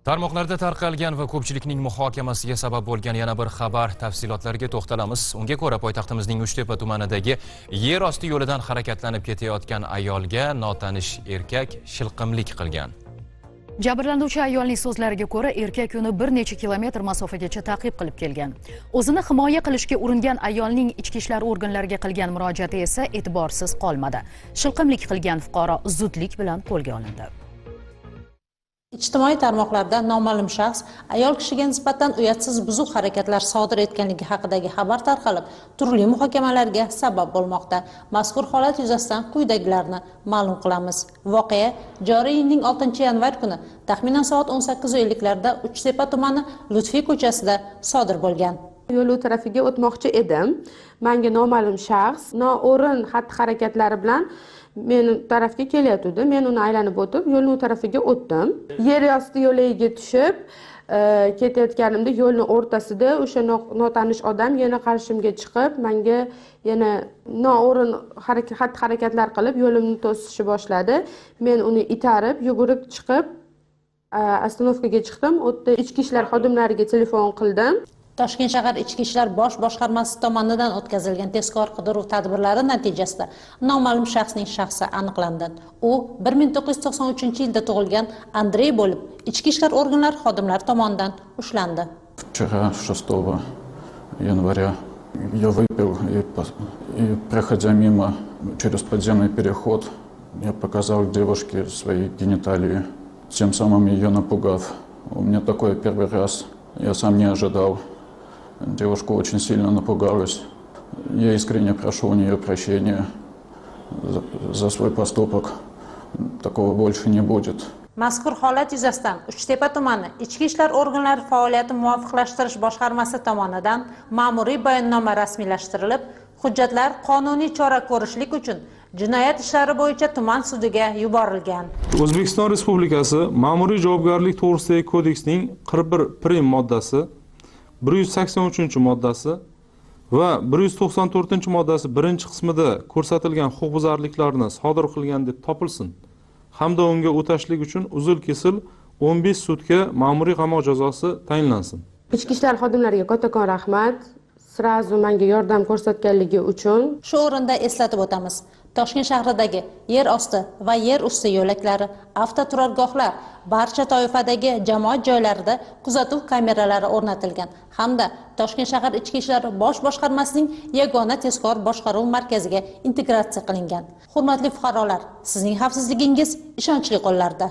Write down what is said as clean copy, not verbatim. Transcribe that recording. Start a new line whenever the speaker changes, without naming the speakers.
Tarmoqlarda tarqalgan va ko'pchilikning muhokamasiga sabab bo'lgan yana bir xabar tafsilotlariga to'xtalamiz. Unga ko'ra, poytaxtimizning Uchtepa tumanidagi yer osti yo'lidan harakatlanib ketayotgan ayolga notanish erkak shilqimlik qilgan.
Jabrlanuvchi ayolning so'zlariga ko'ra, erkak uni bir necha kilometr masofagacha ta'qib qilib kelgan. O'zini himoya qilishga uringan ayolning ichki ishlar organlariga qilgan murojaati esa e'tiborsiz qolmadi. Shilqimlik qilgan fuqaro zudlik bilan qo'lga olindi.
Ijtimoiy tarmoqlarda noma'lum shaxs ayol kishiga nisbatan uyatsiz buzuq harakatlar sodir etganligi haqidagi xabar tarqalib, turli muhokamalarga sabab bo'lmoqda. Mazkur holat yuzasidan quyidagilarni ma'lum qilamiz. Voqea joriy yilning 6 yanvar kuni taxminan soat 18:50 larda Uchtepa tumani Lutfiy ko'chasida sodir bo'lgan.
Yo'l u tarafiga o'tmoqchi edim. Menga noma'lum shaxs noo'rin xatti harakatlari bilan meni tarafga kelayotgandi. Men uni aylanib o'tib, yo'lni u tarafiga o'tdim. Yer osti yo'lagiga tushib, ketayotganimda yo'lni o'rtasida o'sha notanish odam yana qarshimga chiqib, menga yana noo'rin xatti harakatlar qilib, yo'limni to'sishni boshladi. Men uni itarib, yugurib chiqib, остановка ga chiqdim. U yerda ichki ishlar xodimlariga telefon qildim.
Toshkent shahar Ichki ishlar bosh boshqarmasi tomonidan o'tkazilgan tezkor qidiruv tadbirlari natijasida noma'lum shaxsning shaxsi aniqlandi. U 1993 yilda tug'ilgan Andrey bo'lib, ichki ishlar organlari xodimlari tomonidan ushlandi.
Вчера, 6 января, я выпил и, проходя мимо через подземный переход, я показал девушке свои гениталии, тем самым ее напугав. У меня такое первый раз, я сам не ожидал. Девушка очень сильно напугалась. Я искренне прошу у нее прощения за свой поступок. Такого больше не будет.
Mazkur holat yuzasidan Uchtepa tumani Ichki ishlar organlari faoliyatini muvofiqlashtirish boshqarmasi tomonidan ma'muriy bayonnoma rasmiylashtirilib, hujjatlar qonuniy chora ko'rishlik uchun jinoyat ishlari bo'yicha tuman sudiga yuborilgan.
O'zbekiston Respublikasi Ma'muriy javobgarlik to'g'risidagi kodeksning 41 prim moddasi, 183 moddasi va 194 moddasi birinchi qismida ko'rsatilgan huquqbuzarliklarni sodir qilgan deb topilsin hamda unga o'tashlik uchun uzil kesil 15 sutka ma'muriy qamoq jazosi tayinlansin.
Ichki ishlar xodimlariga kattakon rahmat, сразу menga yordam ko'rsatganligi uchun.
Shu o'rinda eslatib o'tamiz: Toshkent shahridagi yer osti va yer usti yo'laklari, avtoturargohlar, barcha toifadagi jamoat joylarida kuzatuv kameralari o'rnatilgan hamda Toshkent shahar Ichki ishlar bosh boshqarmasining yagona tezkor boshqaruv markaziga integratsiya qilingan. Hurmatli fuqarolar, sizning xavfsizligingiz ishonchli qo'llarda.